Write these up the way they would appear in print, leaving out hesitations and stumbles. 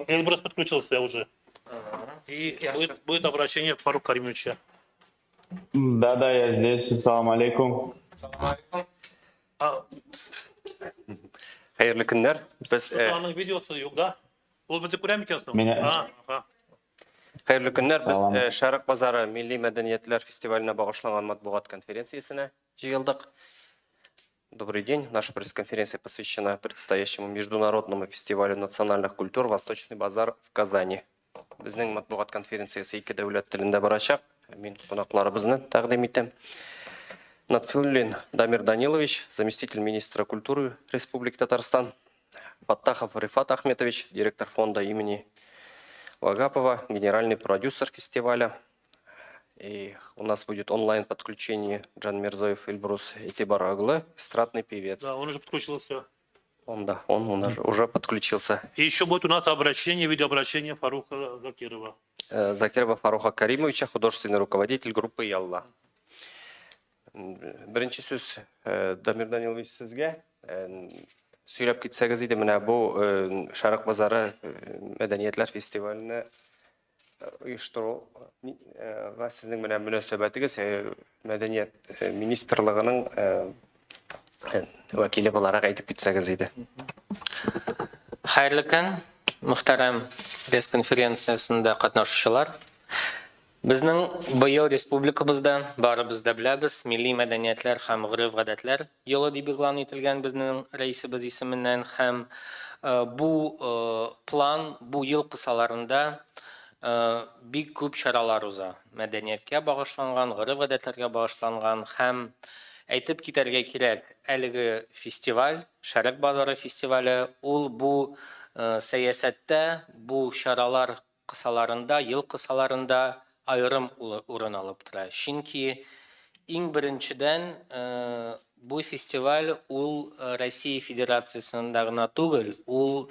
Эльбрус подключился уже. И будет обращение Фарук Каримовича. Да, я здесь. Ассаламу алейкум. Hayırlı günler. Biz Onun videosu yok da. O bizi kuran mı kesin? hayırlı günler. Biz Salam. Şarkı Pazarı Milli Medeniyetler Festivali'ne bağışlanan matbuat конференциясына жиылдық. Добрый день. Наша пресс-конференция посвящена предстоящему международному фестивалю национальных культур «Восточный базар» в Казани. Біздің матбуғат конференциясы екі дәулет тілінде барашақ. Мен қонақларыбызны тәқдим етем. Натфуллин Дамир Данилович, заместитель министра культуры Республики Татарстан. Фаттахов Рифат Ахметович, директор фонда имени Вагапова, генеральный продюсер фестиваля. И у нас будет онлайн-подключение Джан Мирзоев Эльбрус Итибараглы, эстрадный певец. Да, он уже подключился. Он уже подключился. И еще будет у нас обращение, видеообращение Фарука Закирова. Закирова Фаруха Каримовича, художественный руководитель группы «Ялла». Бірінші сөз Дамир Данилович сізге. Сөйлеп кетсеңіз еді, мына бұл Шарық базары мәдениетлер фестиваліне ұйыштыруға сіздің мына мүнәсәбәтіңіз мәдениет министрлігінің вәкилі боларақ айтып кетсеңіз еді. Хайырлы күн, мұхтарам пресс-конференциясында қатнашушылар. Біздің бұйыл республикабызда барыбызда біләбіз, милли мәдәниятләр һәм ғөреф-гадәтләр елы дип игълан ителгән безнең рәисебез исеменнән һәм бу план бу ел кысаларында бик күп чаралар уза. Мәдәнияткә багышланган, ғөреф-гадәтләргә багышланган һәм әйтеп китәргә кирәк, әлеге фестиваль, Шәрык базары фестивале, ул бу сәясәттә, бу чаралар кысаларында, ел кысаларында айрым урын алып тора. Чөнки иң беренчедән бу фестиваль ул Россия Федерациясында гына түгел, ул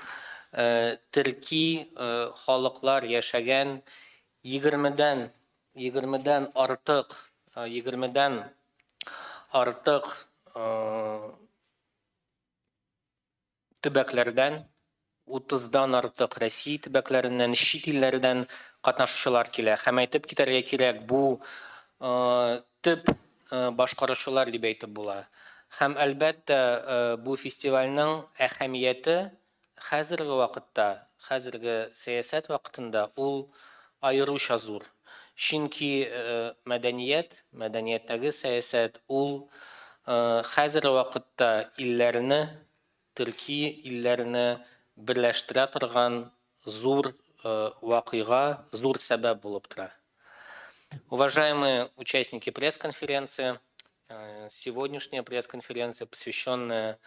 төрки халыклар яшәгән 20дән артык төбәкләрдән 30дан артык Россия төбәкләреннән, чит илләрдән катнашучылар килә. Һәм әйтеп китәргә кирәк, бу төп башкаручылар дип әйтеп була. Һәм әлбәттә бу фестивальнең әһәмияте хәзерге вакытта, хәзерге сәясәт вакытында ул аеруча зур. Чөнки мәдәнияттәге сәясәт ул хәзерге вакытта илләрне, төрки илләрне берләштерә торган зур вакыйга, зур сәбәп булып тора. Уважаемые участники пресс-конференции, сегодняшняя пресс-конференция, посвященная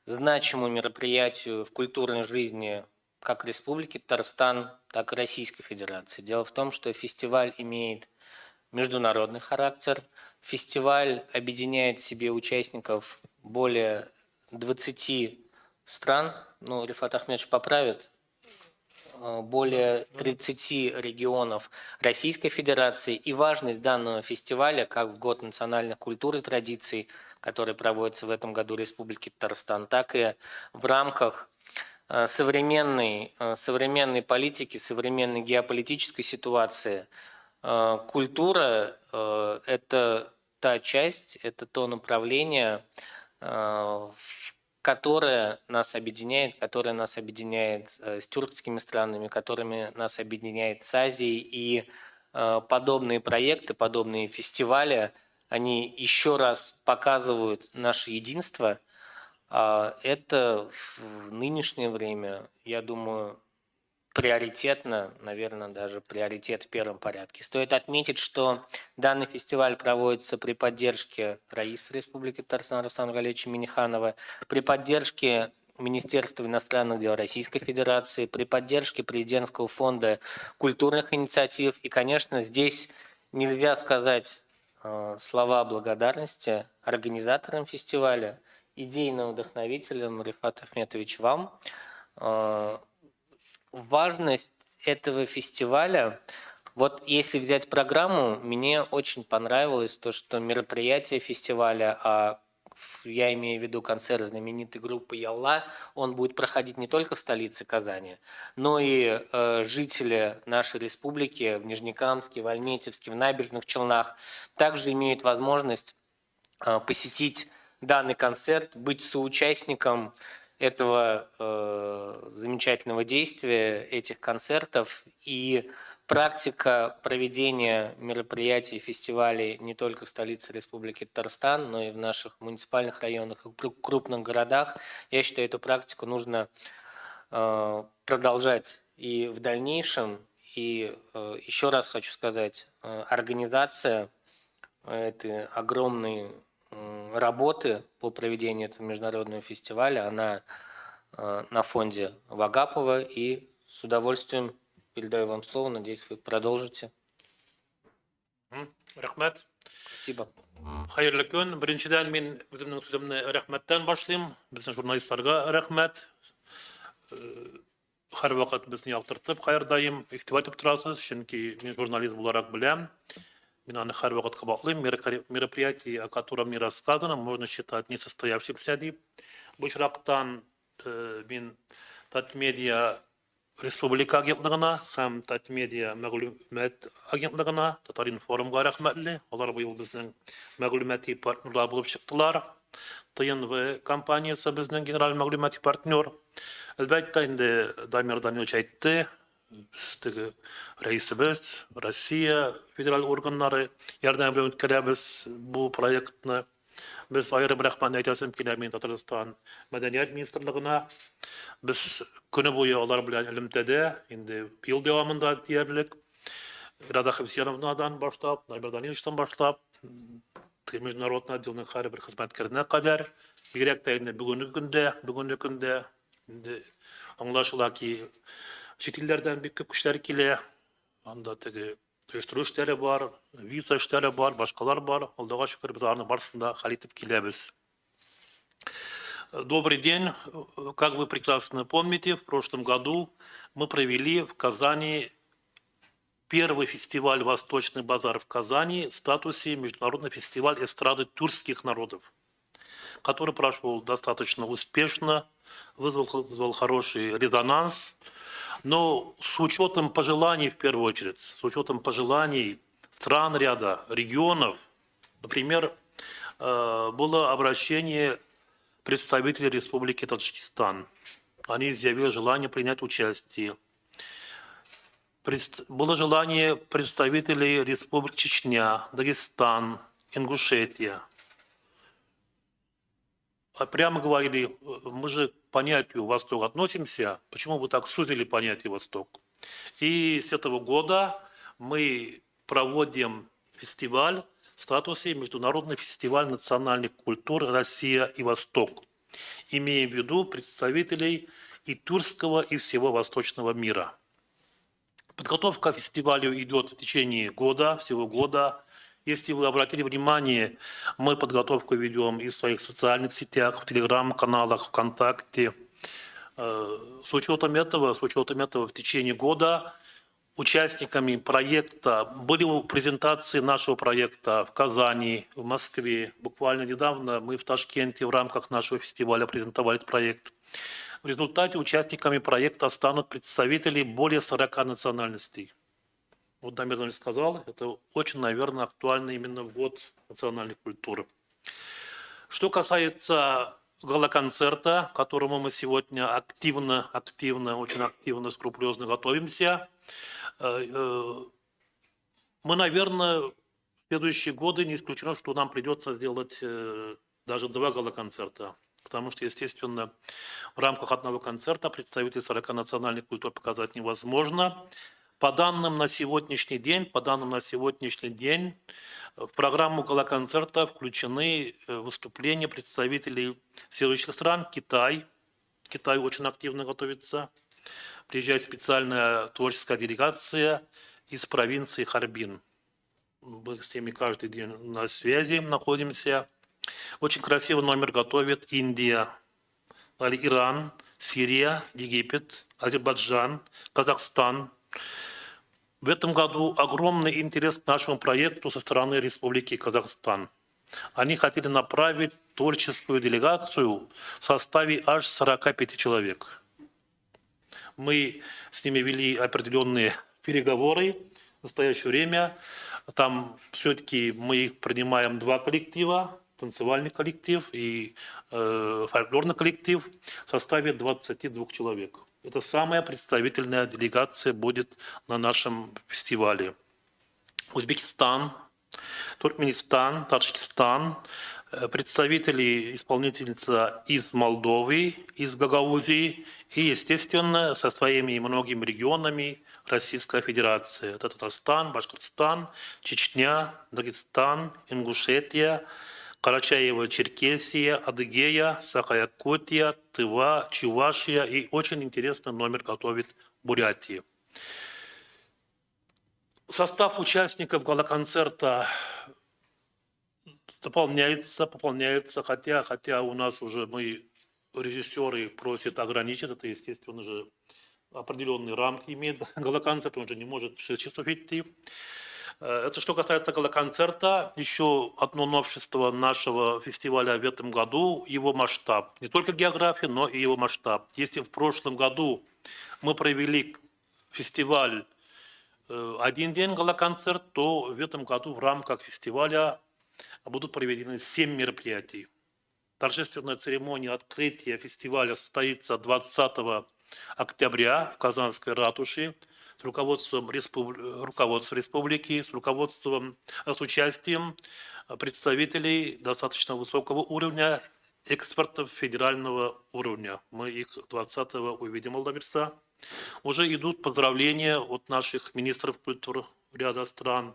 значимому мероприятию в культурной жизни как Республики Татарстан, так и Российской Федерации. Дело в том, что фестиваль имеет международный характер. Фестиваль объединяет в себе участников более 20 стран, Рифат Ахметович поправит, более 30 регионов Российской Федерации. И важность данного фестиваля, как в Год национальных культур и традиций, который проводится в этом году в Республике Татарстан, так и в рамках современной политики, современной геополитической ситуации. Культура – это та часть, это то направление, которое нас объединяет с тюркскими странами, которыми нас объединяет с Азией. И подобные проекты, подобные фестивали, они еще раз показывают наше единство. Это в нынешнее время, я думаю, приоритетно, наверное, даже приоритет в первом порядке. Стоит отметить, что данный фестиваль проводится при поддержке Раиса Республики Татарстан Рустама Галевича Миниханова, при поддержке Министерства иностранных дел Российской Федерации, при поддержке Президентского фонда культурных инициатив. И, конечно, здесь нельзя сказать слова благодарности организаторам фестиваля, идейным вдохновителям, Рифат Ахметович, вам. Важность этого фестиваля, вот если взять программу, мне очень понравилось то, что мероприятия фестиваля, я имею в виду концерт знаменитой группы «Ялла», он будет проходить не только в столице Казани, но и жители нашей республики в Нижнекамске, в Альметьевске, в Набережных Челнах также имеют возможность посетить данный концерт, быть соучастником этого замечательного действия, этих концертов. И практика проведения мероприятий, фестивалей не только в столице Республики Татарстан, но и в наших муниципальных районах и крупных городах, я считаю, эту практику нужно продолжать и в дальнейшем. И еще раз хочу сказать, организация этой огромной работы по проведению этого международного фестиваля, она на фонде Вагапова, и с удовольствием передаю вам слово. Надеюсь, вы продолжите. Рахмет. Спасибо. Хайырлы күн. Беренчедән мин үземнең сүземне рәхмәттән башлыйм. Безнең журналистларга рәхмәт. Һәрвакыт безне яктыртып, һәрдаим игътибар итеп торасыз, чөнки мин журналист буларак беләм. Мин аны һәрвакыт кабатлыйм. Мероприятие, о котором не рассказано, можно считать несостоявшимся дип. Бу очрактан мин Татмедиа Республика агентлыгына һәм Татмедиа мәгълүмат агентлыгына, Татар-информга рәхмәтле. Алар быел безнең мәгълүмати партнерлар булып чыктылар. ТНВ компаниясе безнең генераль мәгълүмати партнер. Әлбәттә, инде Дамир Данилович әйтте, теге рәисебез, Россия федераль органнары ярдәм белән үткәрәбез бу проектны. Без аерым рәхмәт әйтәсем килә мин Татарстан мәдәният министрлыгына. Без көне буе алар белән элемтәдә, инде ел дәвамында диярлек, Рада Хәбсияновнадан башлап, Дамир Даниловичтан башлап, международный отделның һәрбер хезмәткәренә кадәр, бигрәк тә инде бүгенге көндә инде аңлашыла ки, чит илләрдән бик күп кешеләр килә. Анда теге оештыру эшләре бар, виза эшләре бар, башкалар бар. Аллага шөкер, без аларның барысында хәл итеп киләбез. Добрый день. Как вы прекрасно помните, в прошлом году мы провели в Казани первый фестиваль «Восточный базар» в Казани в статусе Международный фестиваль эстрады тюркских народов, который прошел достаточно успешно, вызвал хороший резонанс. Но с учетом пожеланий, в первую очередь, с учетом пожеланий стран ряда, регионов, например, было обращение представителей Республики Таджикистан. Они изъявили желание принять участие. Было желание представителей Республик Чечня, Дагестан, Ингушетия. Прямо говорили, мы же к понятию «Восток» относимся, почему вы так сузили понятие «Восток»? И с этого года мы проводим фестиваль в статусе Международный фестиваль национальных культур «Россия и Восток», имея в виду представителей и тюркского, и всего восточного мира. Подготовка к фестивалю идет в течение года, всего года. Если вы обратили внимание, мы подготовку ведем и в своих социальных сетях, в телеграм-каналах, ВКонтакте. С учетом этого в течение года участниками проекта были презентации нашего проекта в Казани, в Москве. Буквально недавно мы в Ташкенте в рамках нашего фестиваля презентовали этот проект. В результате участниками проекта станут представители более 40 национальностей. Вот Дамир Данилович сказал, это очень, наверное, актуально именно в год национальной культуры. Что касается гала-концерта, к которому мы сегодня очень активно, скрупулезно готовимся, мы, наверное, в следующие годы не исключено, что нам придется сделать даже 2 гала-концерта. Потому что, естественно, в рамках одного концерта представителей 40 национальных культур показать невозможно. По данным на сегодняшний день, в программу гала-концерта включены выступления представителей следующих стран. Китай очень активно готовится. Приезжает специальная творческая делегация из провинции Харбин. Мы с ними каждый день на связи находимся. Очень красивый номер готовит Индия, Иран, Сирия, Египет, Азербайджан, Казахстан. В этом году огромный интерес к нашему проекту со стороны Республики Казахстан. они хотели направить творческую делегацию в составе аж 45 человек. Мы с ними вели определенные переговоры в настоящее время. Там все-таки мы их принимаем два коллектива, танцевальный коллектив и фольклорный коллектив в составе 22 человек. Это самая представительная делегация будет на нашем фестивале. Узбекистан, Туркменистан, Таджикистан, представители исполнительница из Молдовы, из Гагаузии и, естественно, со своими многими регионами Российская Федерация. Это Татарстан, Башкортостан, Чечня, Дагестан, Ингушетия, Карачаево-Черкесия, Адыгея, Саха-Якутия, Тыва, Чувашия и очень интересный номер готовит Бурятия. Состав участников гала-концерта пополняется, хотя у нас уже режиссеры просят ограничить, это, естественно же, определенные рамки имеет гала-концерт, он же не может в 6 часов идти. Это что касается гала-концерта. Еще одно новшество нашего фестиваля в этом году – его масштаб. Не только география, но и его масштаб. Если в прошлом году мы провели фестиваль один день гала-концерт, то в этом году в рамках фестиваля будут проведены 7 мероприятий. Торжественная церемония открытия фестиваля состоится 20 октября в Казанской ратуше с руководством руководства республики, с участием представителей достаточно высокого уровня, экспертов федерального уровня. Мы их 20-го увидим, Алдамирса. Уже идут поздравления от наших министров культуры ряда стран,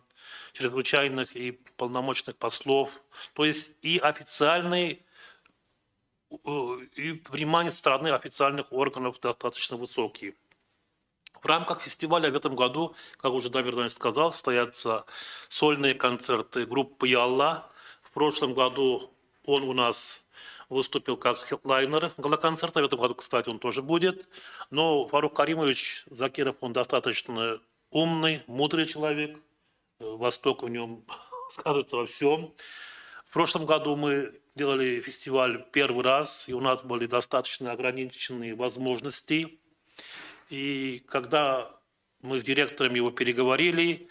чрезвычайных и полномочных послов. То есть и официальный, и внимание стороны официальных органов достаточно высокие. В рамках фестиваля в этом году, как уже Дамир Данилович сказал, состоятся сольные концерты группы «Ялла». В прошлом году он у нас выступил как хедлайнер гала-концерта. В этом году, кстати, он тоже будет. Но Фарук Каримович Закиров, он достаточно умный, мудрый человек. Восток в нем скажется во всем. В прошлом году мы делали фестиваль первый раз, и у нас были достаточно ограниченные возможности. И когда мы с директором его переговорили,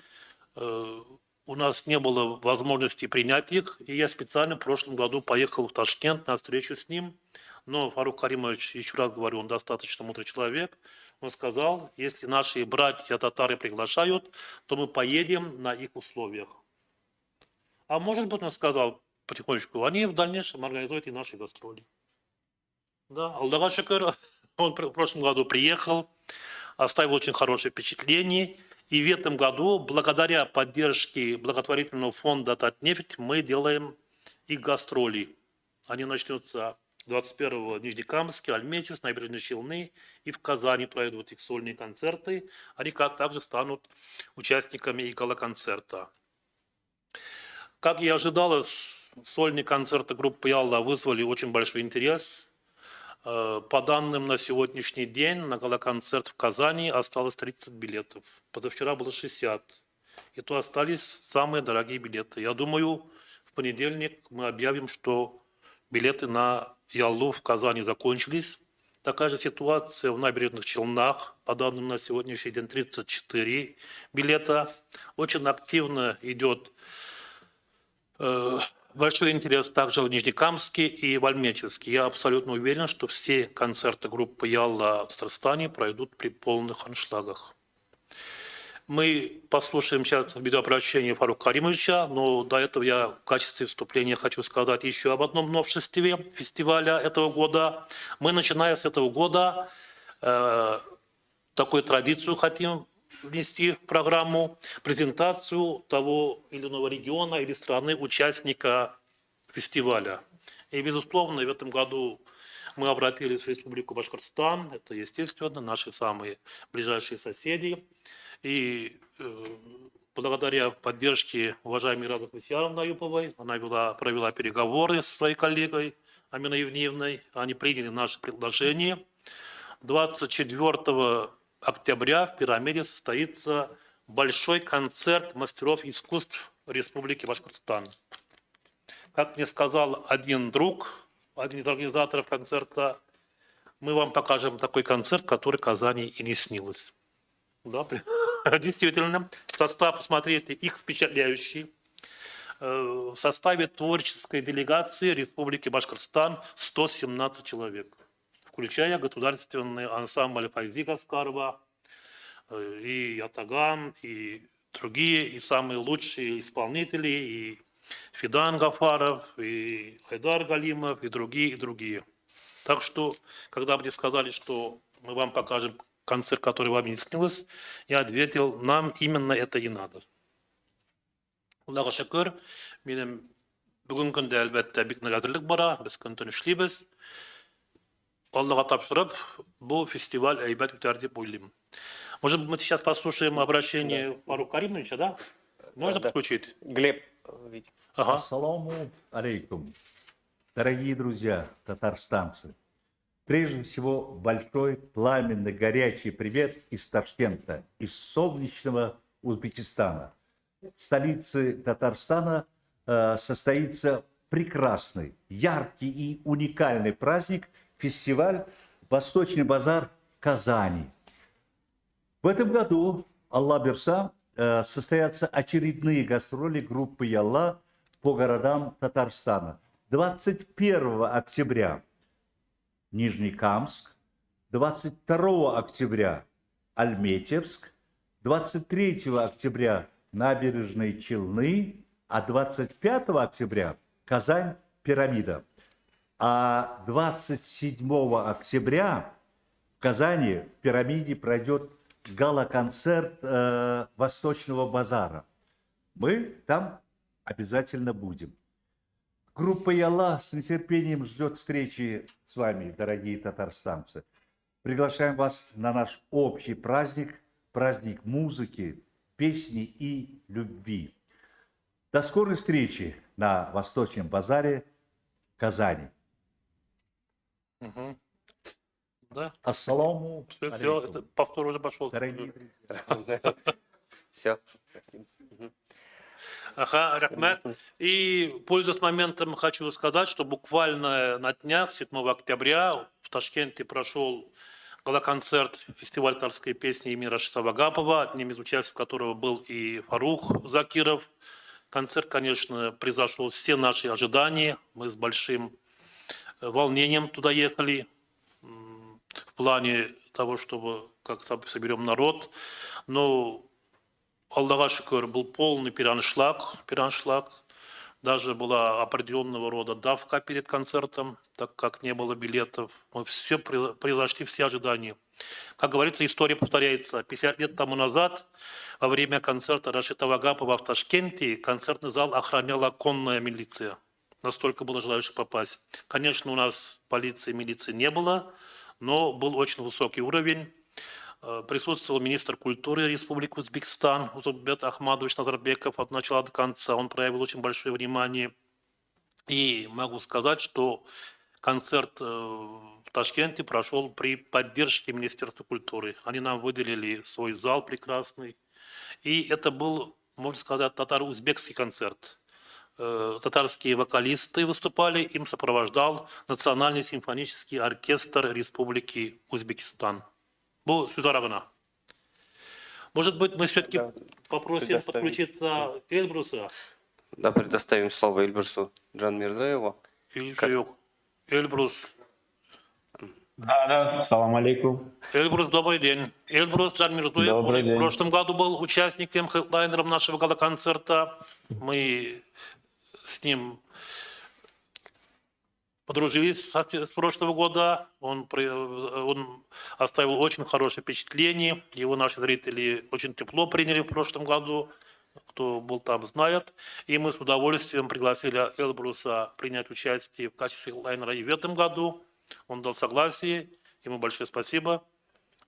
у нас не было возможности принять их, и я специально в прошлом году поехал в Ташкент на встречу с ним. Но Фарук Каримович, еще раз говорю, он достаточно мудрый человек. Он сказал, если наши братья татары приглашают, то мы поедем на их условиях. А может быть, он сказал потихонечку, они в дальнейшем организуют и наши гастроли. Да, Аллаха шукр, он в прошлом году приехал, оставил очень хорошее впечатление. И в этом году, благодаря поддержке благотворительного фонда «Татнефть», мы делаем и гастроли. Они начнутся 21-го в Нижнекамске, Альметьевск, Набережные Челны, и в Казани пройдут их сольные концерты. Они также станут участниками и гала-концерта. Как и ожидалось, сольные концерты группы «Ялла» вызвали очень большой интерес. По данным на сегодняшний день, на гала-концерт в Казани осталось 30 билетов. Позавчера было 60. И то остались самые дорогие билеты. Я думаю, в понедельник мы объявим, что билеты на Яллу в Казани закончились. Такая же ситуация в Набережных Челнах. По данным на сегодняшний день 34 билета. Очень активно идет большой интерес также в Нижнекамске и в Альметьевске. Я абсолютно уверен, что все концерты группы «Ялла» в Татарстане пройдут при полных аншлагах. Мы послушаем сейчас видеообращение Фарука Каримовича, но до этого я в качестве вступления хочу сказать еще об одном новшестве фестиваля этого года. Мы, начиная с этого года, такую традицию хотим внести в программу, презентацию того или иного региона или страны участника фестиваля. И, безусловно, в этом году мы обратились в Республику Башкортостан, это, естественно, наши самые ближайшие соседи. И благодаря поддержке уважаемой Рады Хвастьяровны Аюповой, она провела переговоры с своей коллегой Аминой Евгеньевной, они приняли наше предложение. 24 октября в Пирамиде состоится большой концерт мастеров искусств Республики Башкортостан. как мне сказал один друг, один из организаторов концерта, мы вам покажем такой концерт, который Казани и не снилось. Да, действительно, состав, посмотрите, их впечатляющий. В составе творческой делегации Республики Башкортостан 117 человек, включая государственный ансамбль Файзи Гаскарова, и Ятаган, и другие, и самые лучшие исполнители, и Фидан Гафаров, и Айдар Галимов, и другие, и другие. Так что, когда мне сказали, что мы вам покажем концерт, который вам не снилось, я ответил, нам именно это и надо. Аллаға шүкір, менің бүгінгі күнде әлбәттә бик нык әзірлік бара, біз күн түн эшлибез. Аллаға тапшырып, бұл фестиваль әйбәт үтәр дип уйлыйм. Может, мы сейчас послушаем обращение Фарука Каримовича, да? Можно подключить? Глеб, Ага. Ассаламу алейкум. Дорогие друзья, татарстанцы, прежде всего большой, пламенный, горячий привет из Ташкента, из солнечного Узбекистана. В столице Татарстана состоится прекрасный, яркий и уникальный праздник, фестиваль «Восточный базар» в Казани. В этом году, Аллах берса, состоятся очередные гастроли группы «Ялла» по городам Татарстана. 21 октября Нижнекамск, 22 октября Альметьевск, 23 октября Набережные Челны, а 25 октября Казань Пирамида. А 27 октября в Казани в Пирамиде пройдет гала-концерт Восточного базара. Мы там обязательно будем. Группа «Ялла» с нетерпением ждет встречи с вами, дорогие татарстанцы. Приглашаем вас на наш общий праздник, праздник музыки, песни и любви. До скорой встречи на Восточном базаре Казани. Да? Ассаламу Все, алейкум. это повтор уже пошел. Дорогие все. Ага, рахмет. И, пользуясь моментом, хочу сказать, что буквально на днях, 7 октября, в Ташкенте прошел гала-концерт фестиваль татарской песни имени Рашида Вагапова, одним из участников которого был и Фарух Закиров. Концерт, конечно, превзошел все наши ожидания. Мы с большим волнением туда ехали, в плане того, чтобы как соберем народ. Но Аллаха шукр, был полный переаншлаг. Даже была определенного рода давка перед концертом, так как не было билетов. Мы все превзошли все ожидания. Как говорится, история повторяется. 50 лет тому назад, во время концерта Рашида Вагапова в Ташкенте, концертный зал охраняла конная милиция. Настолько было желающих попасть. Конечно, у нас полиции и милиции не было, но был очень высокий уровень. Присутствовал министр культуры Республики Узбекистан Узурбек Ахмадович Назарбеков от начала до конца. Он проявил очень большое внимание. И могу сказать, что концерт в Ташкенте прошел при поддержке Министерства культуры. Они нам выделили свой зал прекрасный. И это был, можно сказать, татаро-узбекский концерт. Татарские вокалисты выступали, им сопровождал Национальный симфонический оркестр Республики Узбекистан. Может быть, мы все-таки попросим подключиться Эльбруса? Да, предоставим слово Эльбрусу Джанмирзоеву. Или же yok? Эльбрус. Да, салам алейкум. Эльбрус, добрый день. Эльбрус Джанмирзоев, Добрый он день. в прошлом году был участником, хедлайнером нашего гала-концерта. Мы с ним подружились с прошлого года. Он оставил очень хорошее впечатление. Его наши зрители очень тепло приняли в прошлом году. Кто был там, знает. И мы с удовольствием пригласили Эльбруса принять участие в качестве лайнера и в этом году. Он дал согласие. Ему большое спасибо.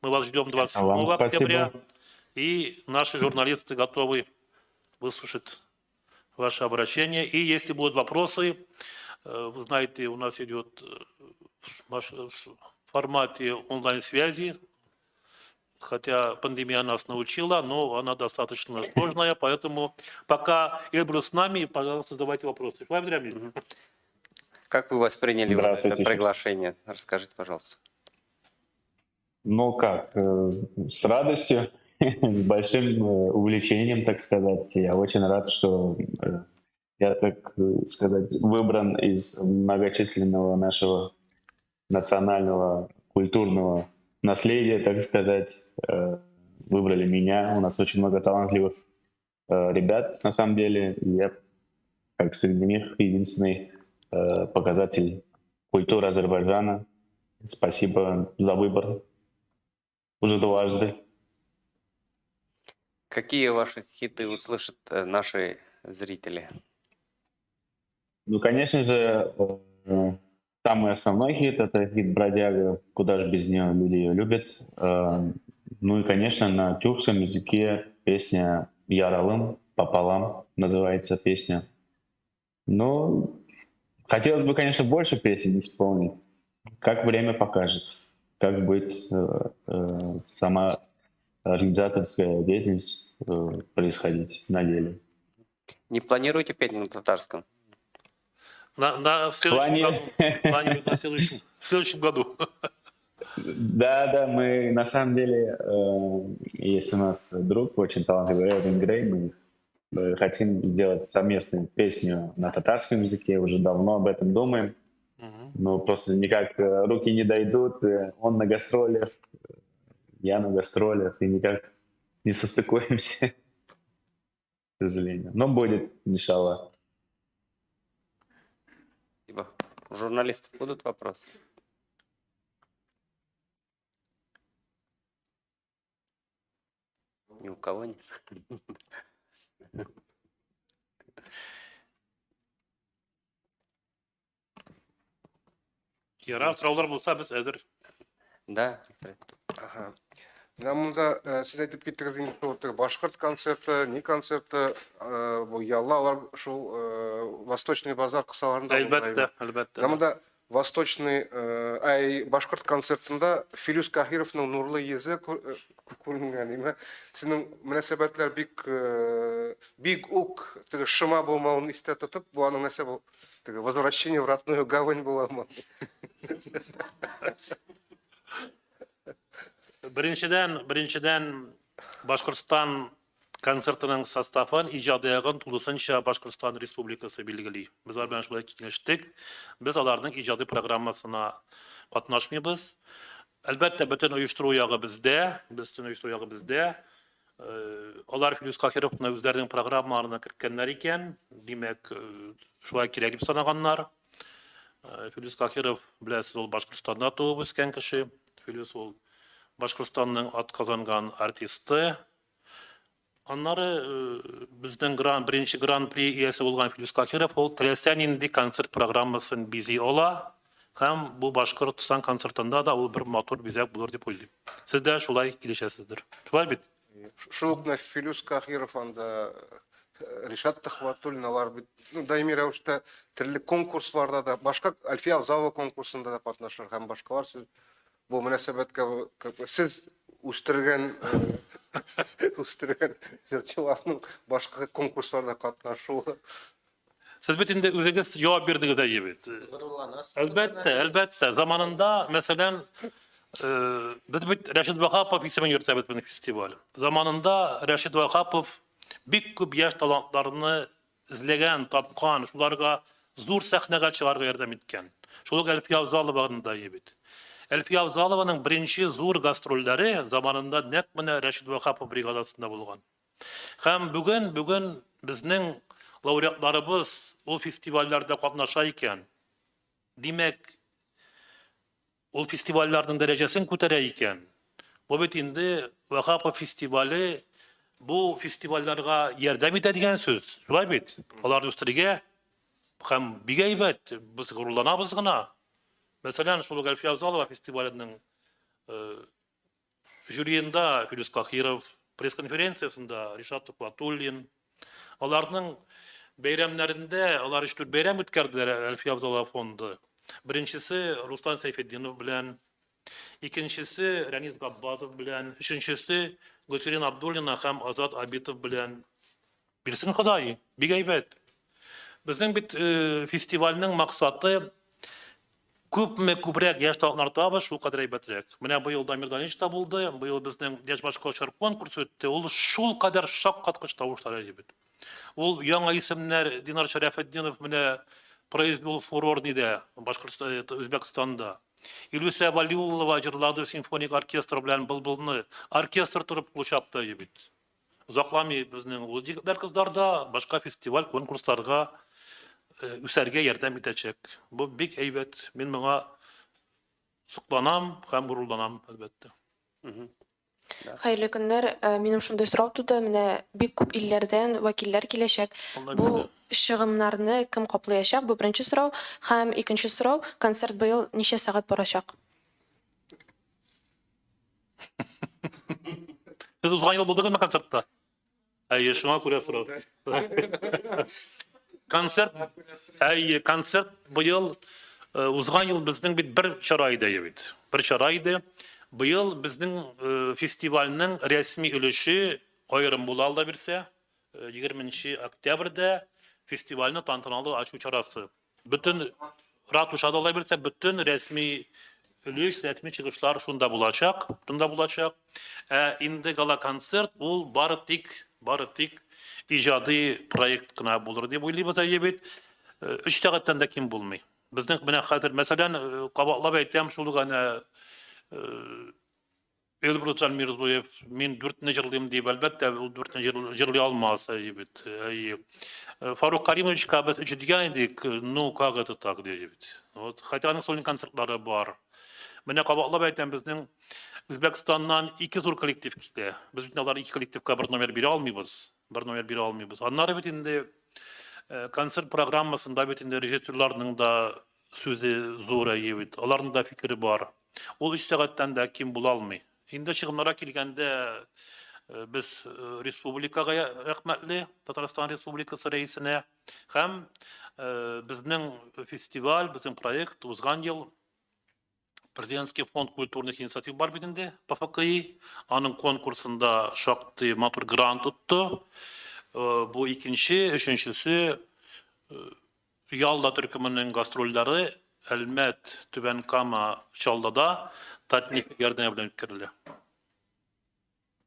Мы вас ждем 27 Вам спасибо. октября. И наши журналисты готовы выслушать ваше обращение. И если будут вопросы, вы знаете, у нас идет в формате онлайн-связи хотя пандемия нас научила, но она достаточно сложная, поэтому пока Эльбрус с нами, пожалуйста, задавайте вопросы. Шулай Абдрамис. Как вы восприняли вот это Здравствуйте. приглашение? Расскажите, пожалуйста. Ну как, с радостью, с большим увлечением, так сказать. Я очень рад, что я, так сказать, выбран из многочисленного нашего национального культурного наследия, так сказать. Выбрали меня. У нас очень много талантливых ребят, на самом деле. Я, как среди них, единственный показатель культуры Азербайджана. Спасибо за выбор. Уже дважды. Какие ваши хиты услышат наши зрители? Ну, конечно же, самый основной хит — это хит «Бродяга», куда же без нее, люди ее любят. Ну и, конечно, на тюркском языке песня «Яралым», «Пополам» называется песня. Ну, хотелось бы, конечно, больше песен исполнить. Как время покажет, как будет сама организаторская деятельность происходить на деле. Не планируете петь на татарском? На следующем году. Планируем на в следующем году. Да, мы на самом деле, есть у нас друг очень талантливый, Эрвин Грей, мы хотим сделать совместную песню на татарском языке, уже давно об этом думаем, но просто никак руки не дойдут, он на гастролях, я на гастролях, и никак не состыкуемся, к сожалению. Но будет, иншаллах. Спасибо. У журналистов будут вопросы? Ни у кого нет. Ярар, сұраулар болса біз әзір. Да. Ага. Мына мұнда сіз айтып кеттіңіз енді сол башқұрт концерті, не концерті, бұл ялла алар шул Восточный базар қысаларында. Әлбәттә. Мына Восточный, башқұрт концертында Филюс Кахировның нұрлы езі көрінген. Сіздің мүнәсәбәтләр бик ук шыма болмауын истә тотып, бұл аның нәрсә бұл возвращение в родную гавань була ма? Біріншіден Башқұртстан концертінің составын, ижадыягын тулысынша Башқұртстан Республикасы белгілей. Біз арбан шулай кеңештік, біз алардың ижады программасына қатнашмайбыз. Әлбәттә, бүтін ұйыштыру яғы бізде. Олар Филюс Кахировны өздерінің программаларына кірткенлер екен, демек, шулай керек деп санағаннар. Филюс Кахиров, білесіз, ол Башқұртстанда туып өскен кіші. Филюс ол Башқұртстанның атқазанған артисті. Аннары біздің бірінші гран-при иесі болған Филюс Кахиров, ол тілесен енді концерт программасын бизи ола. Һәм бұл Башқұртстан концертында да ол бір мотор бизек болыр деп ойлайм. Сіз де шулай келешесіздер. Шулай бит? Шулықна Филюс Кахиров, анда Ришат Тахватуллин, алар бит, даими рәвештә төрле конкурсларда да, башка Альфия Авзалова конкурсында да катнашыр һәм башкалар. Бұл мөнәсәбәткә сіз үстергән җырчыларның башка конкурсларда катнашуы. Сіз бит инде үзегез җавап бирдегез дә ебет. Әлбәттә. Заманында, мәсәлән, біз бит Рәшид Вахапов исемен йөртәбез бу фестиваль. Заманында Рәшид Вахапов бик күп яшь талантларны эзләгән, тапкан, шуларга зур сәхнәгә чыгарга ярдәм иткән. Шул Альфия Авзалованың да ебет. Альфия Авзалованың беренче зур гастрольләре заманында нәкъ менә Рәшид Вахапов бригадасында булган. Һәм бүген безнең лауреатларыбыз ул фестивальләрдә катнаша икән. Димәк, ул фестивальләрнең дәрәҗәсен күтәрә икән. Бу бит инде Вахапов фестивале бу фестивальләргә ярдәм итә дигән сүз. Шулай бит? Аларны үстерергә һәм бик әйбәт, без горурланабыз гына. Мәсәлән, шул Альфия Авзалова фестиваленең жюриенда Филюс Кахиров, пресс-конференциясында Ришат Тахватуллин. Аларның бәйрәмнәрендә, алар 3-4 бәйрәм үткәрделәр Альфия Авзалова фонды. Беренчесе Руслан Сайфетдинов белән Икенчесе Рәнис Габбазов белән, өченчесе Гөлсерин Абдуллина һәм Азат Абитов белән. Билсен Ходай, бик әйбәт. Безнең бит фестивальнең максаты күпрәк яшь талантлар табыш, шул кадәр әйбәтрәк. Менә быел Дамир Данилович та булды, быел безнең яшь башкалаучылар конкурсы үтте. Ул шул кадәр шаккаткыч тавышлар әйбәт. Ул яңа исемнәр Динар Шәрәфетдинов менә произвел фурор диде Башкортстан, Үзбәкстанда. Илюся Валиуллова җырлады симфоник оркестр белән Былбылны. Оркестр торып кулчапты әйбәт. Узакламый безнең ул егетләр кызларда башка фестиваль конкурсларга үсәргә ярдәм итәчәк. Бу бик әйбәт. Мин моңа сокланам һәм горурланам, әлбәттә. Хәерле көннәр. Минем шундый сорау туды. Менә бик күп илләрдән вәкилләр киләчәк. Бу чыгымнарны кем каплаячак? Бу беренче сорау. Һәм икенче сорау, концерт быел ничә сәгать барачак? Сез узган ел булдыгызмы концертта? Әйе, шуңа күрә сорау. Концерт быел узган ел безнең бит бер чара иде бит. Бер чара иде. Быел безнең фестивальнең рәсми өлеше аерым була алда бирсә, 20 октябрьдә фестивальне тантаналы ачу чарасы. Бүтән ратушада алда бирсә, бүтән рәсми өлеш, рәсми чыгышлар шунда булачак, шунда булачак. Инде гала концерт ул бары тик иҗади проект кына булыр дип уйлыйбыз әйбәт. 3 сәгатьтән дә ким булмый. Безнең менә хәзер мәсәлән кабатлап әйтәм шул гына Эльбрус Джанмирзоев мин 4-не җырлыйм дип әлбәттә ул 4-не җырлый алмас әйбәт. Фарук Каримович кабат дигән идек, ну как это так дип. Вот хотя аның сольный концертлары бар. Менә кабатлап әйтәм безнең Үзбәкстаннан 2 зур коллектив килә. Без бит алар 2 коллективка бер номер бирә алмыйбыз. Аннары бит инде концерт программасында бит инде режиссерларның да сүзе зур әйбәт. Аларның да фикере бар. Ул 3 сәгатьтән дә ким була алмый. Инде чыгымнарга килгәндә без республикага рәхмәтле, Татарстан Республикасы рәисенә һәм безнең фестиваль, безнең проект узган ел Президентский фонд культурных инициатив бар бит инде, ПФКИ. Аның конкурсында шактый матур грант утты. Бу икенче, өченчесе Ялда төркеменең гастрольләре Әлмәт, Түбән Кама, Чаллыда татник ярдәме белән үткәрелә.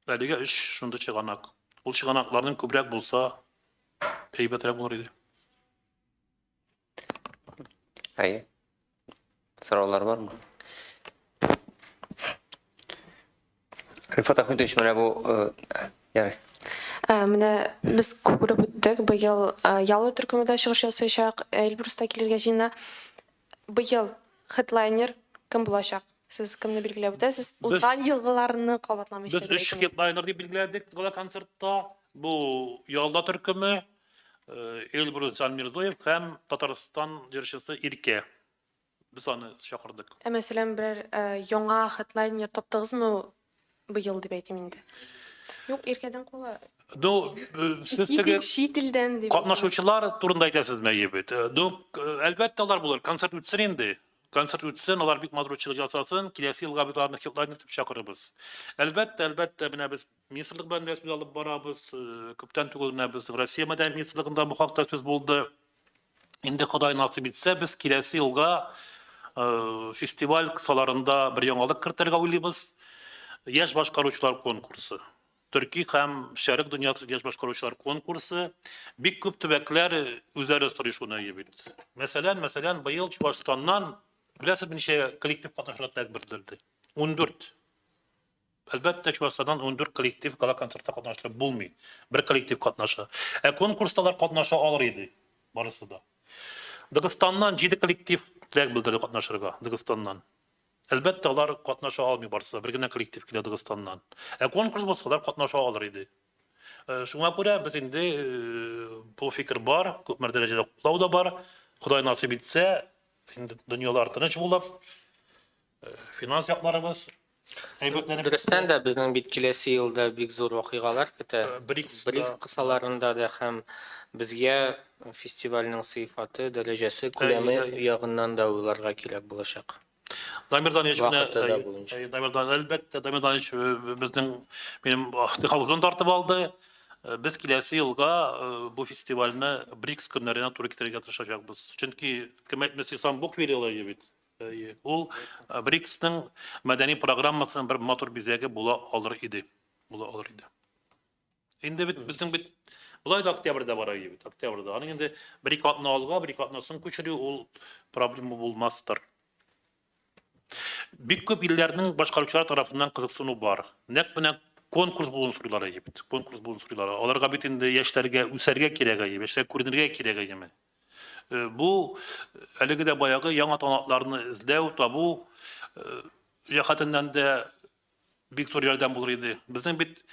Әлегә эш шунда чыганак. Ул чыганакларның күбрәк булса, әйбәтрәк булыр иде. Әйе. Сораулар бармы? Рифат Ахметович, менә бу ярый. Менә без күреп үттек, быел Ялы төркемендә чыгыш ясаячак, Эльбруста килергә җыена. Быел хедлайнер кем булачак? Сез кемне билгеләп үтәсез? Узган елгыларны кабатламый Без 3 хедлайнер дип билгеләдек гала концертта. Бу Ялда төркеме, Эльбрус Джанмирзоев һәм Татарстан җырчысы Иркә. Без аны чакырдык. Мәсәлән, бер яңа хедлайнер таптыгызмы быел дип әйтим инде. Юк, Иркәдән кула. Ну, сез теге Чит илдән дип. катнашучылар турында әйтәсезме әйбәт? Ну, әлбәттә алар булыр. Концерт үтсен инде. Концерт үтсен, алар бик матурлык жасасын, киләсе елга без аларны хедлайнер дип чакырыбыз. Әлбәттә, менә без министрлык белән дә сүз алып барабыз. Күптән түгел менә без Россия мәдәният министрлыгында бу хакта сүз булды. Инде Ходай насыйп итсә, без киләсе елга фестиваль кысаларында бер яңалык кертергә уйлыйбыз. Яшь башкаручылар конкурсы. Төрки һәм Шәрык дөньясы яшь башкаручылар конкурсы бик күп төбәкләр үзләре сорашуына ебит. Мәсәлән, быел Чувашстаннан беләсез ничә коллектив катнашырга тәк белдерде. 14. Әлбәттә, Чувашстаннан 14 коллектив гала концертта катнашырга булмый. Бер коллектив катнаша. Конкурсталар катнаша алыр иде барысы да. Дагыстаннан 7 коллектив тәк белдерде катнашырга, Дагыстаннан. Әлбәттә, алар катнаша алмый барсы, бер генә коллектив килә Дагыстаннан. Конкурс булсалар катнаша алыр иде. Шуңа күрә без инде бу фикер бар, күп мәртәбәдә кулау да бар. Ходай насыйп итсә, инде дөньялар тыныч булып, финанс якларыбыз Дөрестән дә безнең бит киләсе елда бик зур вакыйгалар көтә. БРИКС БРИКС кысаларында да һәм безгә фестивальнең сыйфаты, дәрәҗәсе, күләме ягыннан да уйларга кирәк булачак. Дамирдан Вакыты да буенча. Дамирдан әлбәттә, Дамирдан безнең минем халкын тартып алды. Без киләсе елга бу фестивальне БРИКС көннәренә туры китерергә тырышачакбыз. Чөнки кем әйтмәсә Самбук верила бит. Ул БРИКСның мәдәни программасының бер матур бизәге була алыр иде. Инде бит безнең бит булай да октябрьдә бара бит, октябрьдә. Аның инде бер ике атна алга, бер ике атнасын күчерү ул проблема булмастыр. Бик күп илләрнең башкаручылар тарафыннан кызыксыну бар. Нәкъ менә конкурс булуын сорыйлар бит. Конкурс булуын сорыйлар. Аларга бит инде яшьләргә үсәргә кирәк иде, яшьләр күренергә кирәк иде. Бу әлеге дә баягы яңа талантларны эзләү, табу җәһәтеннән дә бик зур ярдәм булыр иде. Безнең бит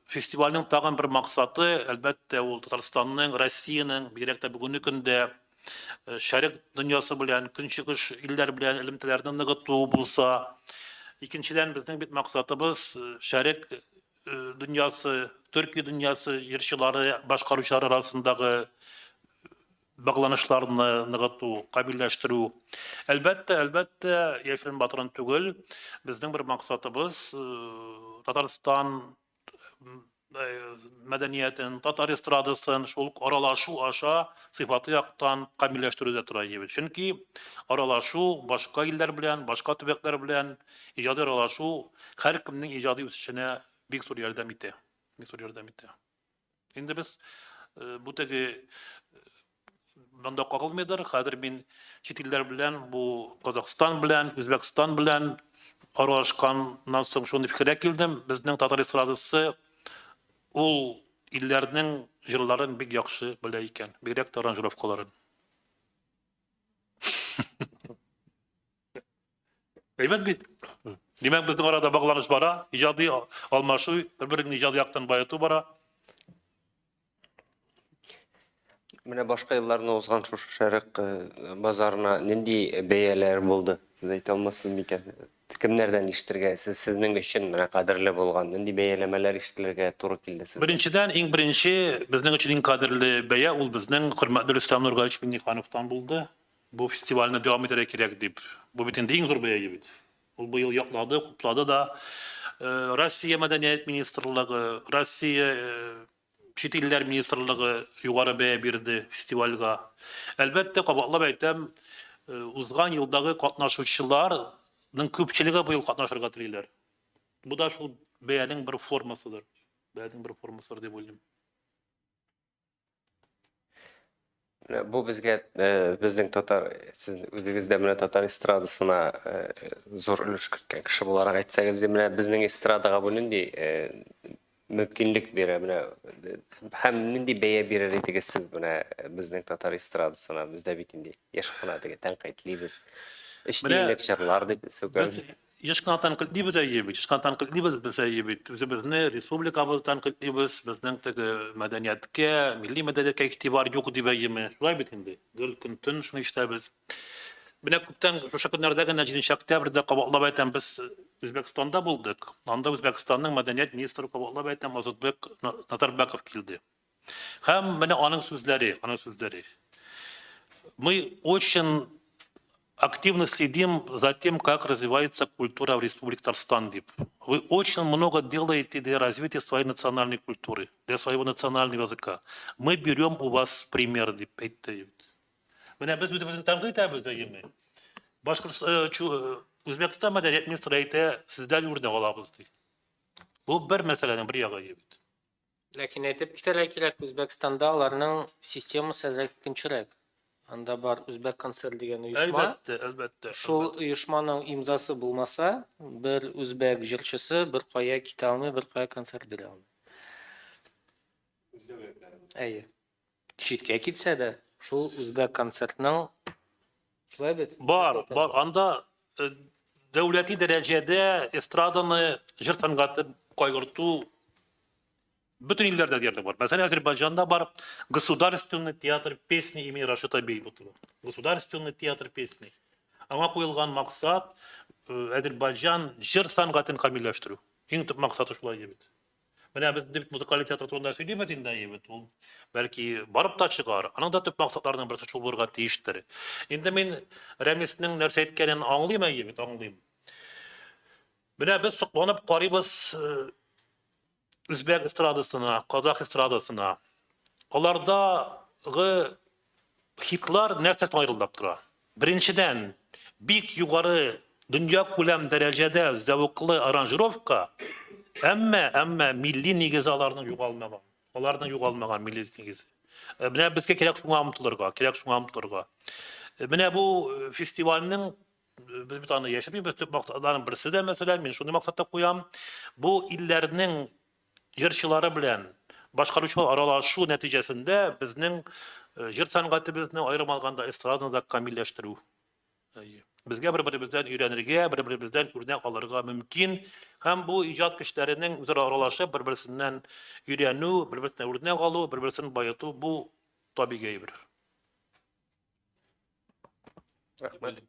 фестивальнең тагын бер максаты, әлбәттә, ул Татарстанның, Россиянең, бигрәк тә бүгенге көндә шәрык дөньясы белән, көнчыгыш илләр белән элемтәләрне ныгыту булса, икенчедән безнең бит максатыбыз шәрык дөньясы, Төркия дөньясы җырчылары, башкаручылар арасындагы багланышларны ныгыту, кабилләштерү. Әлбәттә, яшьләр батырын түгел, безнең бер максатыбыз Татарстан мәдәниятен, татар эстрадасын шул аралашу аша сыйфаты яктан камилләштерүдә тора иде. Чөнки аралашу башка илләр белән, башка төбәкләр белән иҗади аралашу һәркемнең иҗади үсешенә бик зур ярдәм итә. Инде без бу теге монда кагылмыйдыр. Хәзер мин чит илләр белән, бу Казакстан белән, Үзбәкстан белән аралашканнан соң шуны фикергә килдем. Безнең татар эстрадасы ул илләрнең җырларын бик яхшы белә икән, бигрәк тә аранжировкаларын. Әйбәт бит. Димәк, безнең арада багланыш бара, иҗади алмашу, бер-берен иҗади яктан баету бара. Менә башка елларны узган шушы шәрык базарына нинди бәяләр булды? Сез әйтә алмассыз микән? Кемнәрдән ишетергә, сезнең өчен менә кадерле булган нинди бәяләмәләр ишетергә туры килде сезгә? Беренчедән, иң беренче безнең өчен иң кадерле бәя ул безнең хөрмәтле Рөстәм Нургалич Миңнехановтан булды. Бу фестивальне дәвам итәргә кирәк дип. Бу бит инде иң зур бәя бит. Ул быел яклады, хуплады да. Россия мәдәният министрлыгы, Россия чит илләр министрлыгы югары бәя бирде фестивальгә. Әлбәттә, кабатлап әйтәм, узган елдагы катнашучыларның күпчелеге быел катнашырга телиләр. Бу да шул бәянең бер формасыдыр. Дип уйлыйм. Бу безгә безнең татар, сез үзегездә менә татар эстрадасына зур өлеш керткән кеше буларак әйтсәгез, менә безнең эстрадага бу нинди мөмкинлек бирә, менә һәм нинди бәя бирер идегез сез менә безнең татар эстрадасына? Бездә бит инде яшь кына диге тәнкыйтьлибез. Эштәлек чарлар дип сөйләгез. Яшкан тәнкыйтьлибез әйбит, үзебезне республикабыз тәнкыйтьлибез, безнең теге мәдәнияткә, милли мәдәниятка игътибар юк дип әйеме. Шулай бит инде. Гөл көн төн шуны ишетәбез. Менә күптән шушы көннәрдә генә 7 октябрьдә кабатлап әйтәм, без Үзбәкстанда булдык. Анда Үзбәкстанның мәдәният министры кабатлап әйтәм, Азатбек Назарбеков килде. Һәм менә аның сүзләре. Мы очень активно следим за тем, как развивается культура в Республике Татарстан. Вы очень много делаете для развития своей национальной культуры, для своего национального языка. Мы берем у вас пример. Менә без үзебезнең тәнкыйть итәбез дигәнме? Үзбәкстан мәдәният министры әйтә, сездән үрнәк алабыз ди. Бу бер мәсьәләнең бер ягы ибет. Ләкин әйтеп китәргә кирәк, Үзбәкстанда аларның системасы икенчерәк. Анда бар Үзбәк концерт дигән оешма. Әлбәттә. Шул оешманың имзасы булмаса, бер үзбәк җырчысы бер кая китә алмый, бер кая концерт бирә алмый. Әйе. Читкә китсә дә, шул үзбәк концертның шулай бит. Бар. Анда дәүләти дәрәҗәдә эстраданы, җыр сәнгатын кайгырту bütün илләрдә диярлек бар. Мәсәлән, Азербайҗанда бар Государственный театр песни имени Рашида Бейбутова. Государственный театр песни. Аңа куелган максат Азербайҗан җыр сәнгатын камилләштерү. Иң төп максаты шулай бит. Менә без бит музыкаль театр турында сөйлибез инде бит. Ул бәлки барып та чыгар. Аның да төп максатларының берсе шул булырга тиештер. Инде мин Рәмиснең нәрсә әйткәнен аңлыйм бит, аңлыйм. Менә без сокланып карыйбыз үзбәк эстрадасына, казах эстрадасына. Алардагы хитлар нәрсә аерылып тора? Беренчедән, бик югары дөнья күләм дәрәҗәдә зәвыклы аранжировка, әмма милли нигезе аларның югалмаган. Аларның югалмаган милли нигезе. Менә безгә кирәк шуңа омтылырга. Менә бу фестивальнең biz bir tane yaşayıp Türk maksatlarının birisi de mesela ben şunu maksatda koyam. Bu illerinin jırçıları bilen başkaruçlar aralaşu neticesinde bizning jır sanatımızın ayrım alganda estradını da kamilleştiriu. Bizge bir-birimizden öğrenirge, bir-birimizden örnek alırga mümkün. Hem bu icat kişilerinin üzere aralaşıp birbirisinden öğrenu, birbirisinden örnek alu, birbirisinden bayıtu bu tabi geybirir. Rahmet.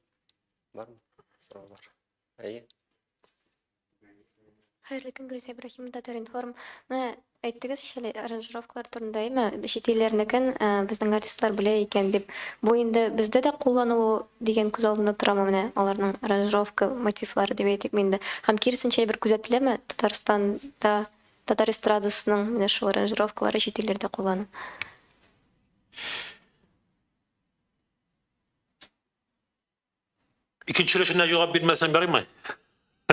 Var mı? Sorular. İyi. Hayırlı gün Gürüz İbrahim Tatar Inform. Мен әйттегез шәле аранжировкалар турында эме чит илләрнекен безнең артистлар белә икән дип. Бу инде бездә дә кулланылу дигән күз алдында торамы менә аларның аранжировка мотивлары дип әйтик инде. Һәм киресенчә бер күзәтеләме Татарстанда татар эстрадасының менә шул аранжировкалары чит илләрдә куллану. İkinci süreçine cevap bilmesen vereyim mi?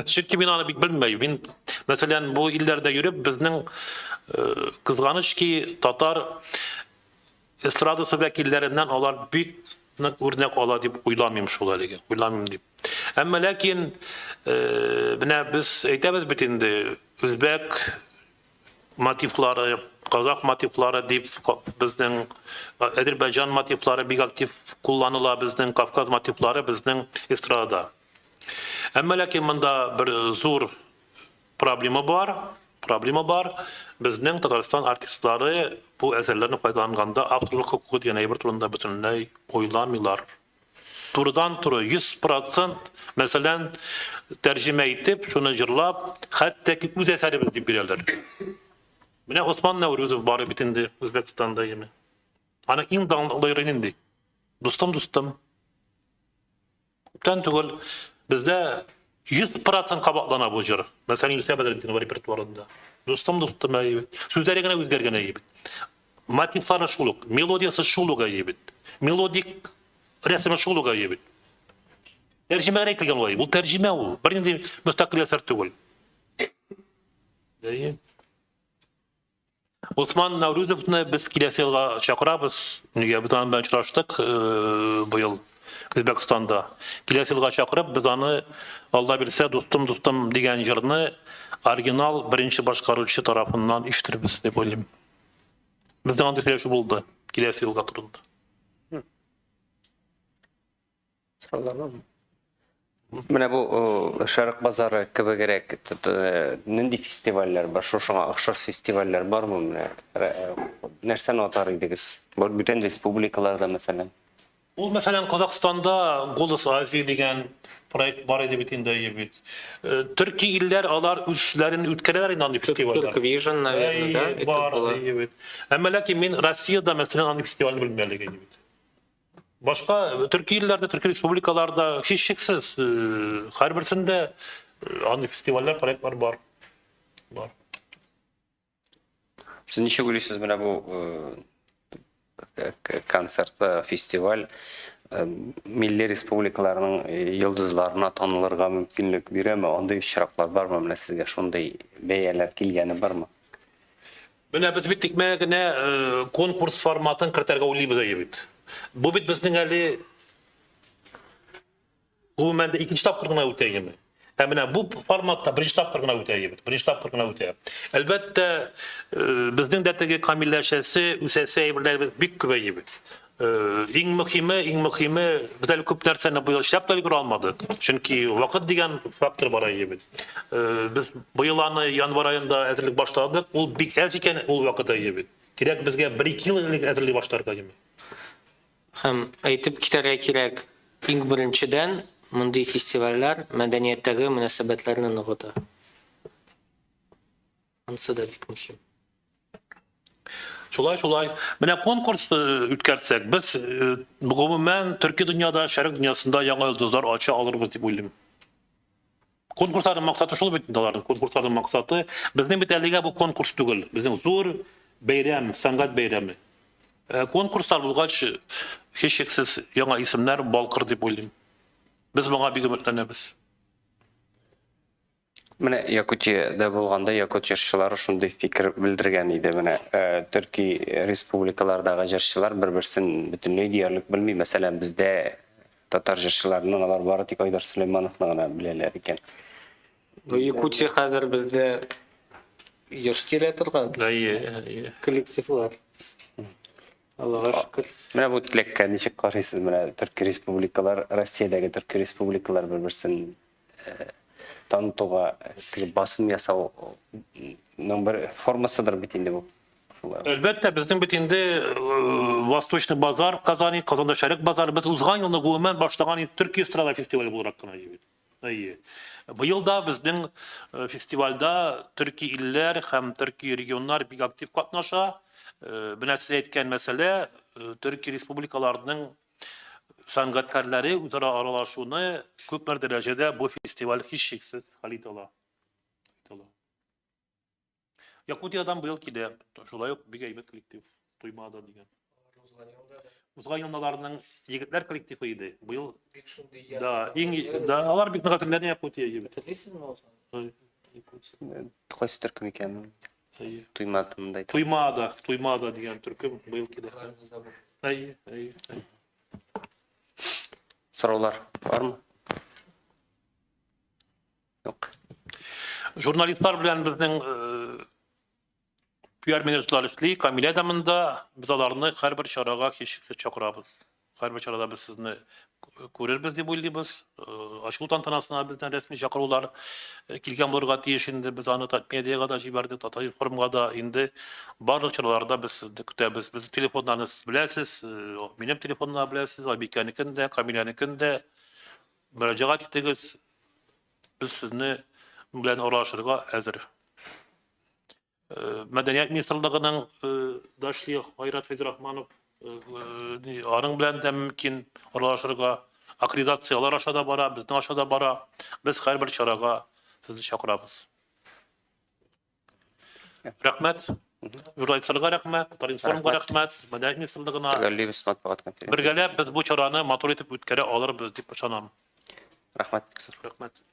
Çünkü ben onu bilmiyorum. Ben mesela bu illerde yürüp bizden kızganış ki Tatar estradası vekillerinden onlar büyük örnek ola deyip uylamayayım şu olayı. Uylamayayım deyip. Ama lakin biz eytemiz bitindi. Özbek motifları, Kazak motifları deyip bizden Azerbaycan motifları bir aktif kullanıla bizden Kafkaz motifları bizden estrada. Ama lakin bunda bir zor problemi var. Bizden Tataristan artistleri bu eserlerini faydalanganda avtorluk hukuku diye bir turunda bütünlüğü oylanmıyorlar. Turdan turu 100% mesela tercüme edip şunu jırlap hatta ki öz eserimiz deyip birerler. Mine Osman Nevruzov bari bitindi Özbekistan'da yemi. Ana in dağınlıkları indi. Dostum. Ten tugul bizde 100% kabaklana bu jır. Mesela Yusuf Bedrettin var repertuarında. Dostum ayıbı. Sözleri gene özgergen ayıbı. Motifları şuluk, melodiyası şuluk ayıbı. Melodik resmi şuluk ayıbı. Tercüme ekleyen olayı. Bu tercüme o. Birinde müstakil eser tugul. Ayıbı. Osman Nevruzov'u biz kilesi yılga çakırabız. Niye biz onu ben çıraştık bu yıl Özbekistan'da. Kilesi yılga çakırıp biz onu Allah bilse dostum diyen yerini orijinal birinci başkarucu tarafından iştirimiz diye söyleyeyim. Bizden andı kilesi buldu. Kilesi yılga turunda. Sorular var mı? Менә бу Шәрык базары кебегрәк нинди фестивальләр бар? Шушыңа охшаш фестивальләр бармы? Менә нәрсәне атар идегез? Бүтән республикаларда мәсәлән. Ул mesela Kazakistan'da Голос Азии деген проект бар иде бит инде. Türkiye iller alar üslerini ütkereler inandı festivaller. Turk Vision, наверное, да? Это Var, было. evet. Ama lakin ben Rusya'da mesela anı festivalini bilmeli gibi. Başka Türkiye illerde, Türkiye Respublikalarda hiç şeksiz her birisinde anı festivaller, projeler var. Siz ничек уйлыйсыз менә бу концерт, фестиваль милли республикаларның йолдызларына танылырга мөмкинлек бирәме? Андый очраклар бармы? Менә сезгә шундый бәяләр килгәне бармы? Менә без бит тикмә генә конкурс форматын кертергә уйлыйбыз бит. Bu bit bizning hali umumda ikinci tapkır gına öteyimi. Emine bu formatta birinci tapkır gına öteyimi. Elbette bizning detegi kamilleşesi, üsese birler büyük kübeyi. İng mühimi bizler köp narsani bu yıl işlep de almadık. Çünkü vakit degan faktör var ayıbı. Biz bu yılanı yanvar ayında hazırlık başladık. Ol big az iken ol vakit ayıbı. Kirek bizge 1-2 yıllık hazırlık başlarga ayıbı. Һәм әйтеп китәргә кирәк, иң беренчедән мондый фестивальләр мәдәнияттәге мөнәсәбәтләрне ныгыта. Анысы да бик мөһим. Шулай. Менә конкурс үткәрсәк, без гомумән Төрки дөньяда, Шәрык дөньясында яңа йолдызлар ача алырбыз дип уйлыйм. Конкурсларның максаты шул бит инде аларның. Конкурсларның максаты безнең бит әлегә бу конкурс түгел. Безнең зур бәйрәм, сәнгать бәйрәме. Конкурслар булгач, һичшиксез яңа исемнәр балкыр дип уйлыйм. Без моңа бик өметләнәбез. Менә Якутиядә булганда якут җырчылары шундый фикер белдергән иде. Менә Төрки республикалардагы җырчылар бер-берсен бөтенләй диярлек белми. Мәсәлән, бездә татар җырчыларының алар бары тик Айдар Сөләймановны гына беләләр икән. Якутия хәзер бездә яш килә торган коллективлар. Аллага шөкер. Менә бу телеккә ничек карыйсыз? Менә Төрки республикалар, Россиядәге Төрки республикалар бер-берсен танытуга басым ясауның бер формасыдыр бит инде бу. Әлбәттә, безнең бит инде Восточный базар, Казанда Шәрык базары, без узган елны гомумән башлаган Төрки эстрада фестивале буларак кына җибет. Быел да безнең фестивальдә Төрки илләр һәм Төрки регионнар бик актив катнаша. Менә сез әйткән мәсьәлә Төрки республикаларының сәнгатькәрләре үзара аралашуны күпмер дәрәҗәдә бу фестиваль һичшиксез хәл итә ала. Якутиядан быел килә. Шулай ук бик әйбәт коллектив. Туймада дигән. Узган елларның егетләр коллективы иде. Быел алар бик нәгатьләнә Якутия егет. Кайсы төркем икән? Туймадымдай. Туймада дигән төркем быел килә. Сораулар бармы? Юк. Журналистлар белән безнең пиар менеджерлар эшли, Камилә дә монда. Без аларны һәрбер чарага һичшиксез чакырабыз. Һәрбер чарада без сезне күрербез дип уйлыйбыз. Ачу тантанасына бездән рәсми чакырулар килгән булырга тиеш инде. Без аны медиага да җибәрдек, Татар форумга да инде. Барлык чараларда без сезне көтәбез. Без телефоннарны сез беләсез, минем телефонны беләсез, Айбикәнекен дә, Камиләнекен дә. Мөрәҗәгать итегез. Без сезне белән аралашырга әзер. Мәдәният министрлыгының дашлы Айрат Фәйзрахманов аның белән дә мөмкин аралашырга, аккредитациялар аша да бара, безнең аша да бара. Без һәрбер чарага сезне чакырабыз. Рәхмәт. Журналистларга рәхмәт, Татар форумга рәхмәт, Мәдәният министрлыгына. Төгәллибез матбугат конференциясе. Бергәләп без бу чараны матур итеп үткәрә алырбыз дип ышанам. Рәхмәт. Рәхмәт.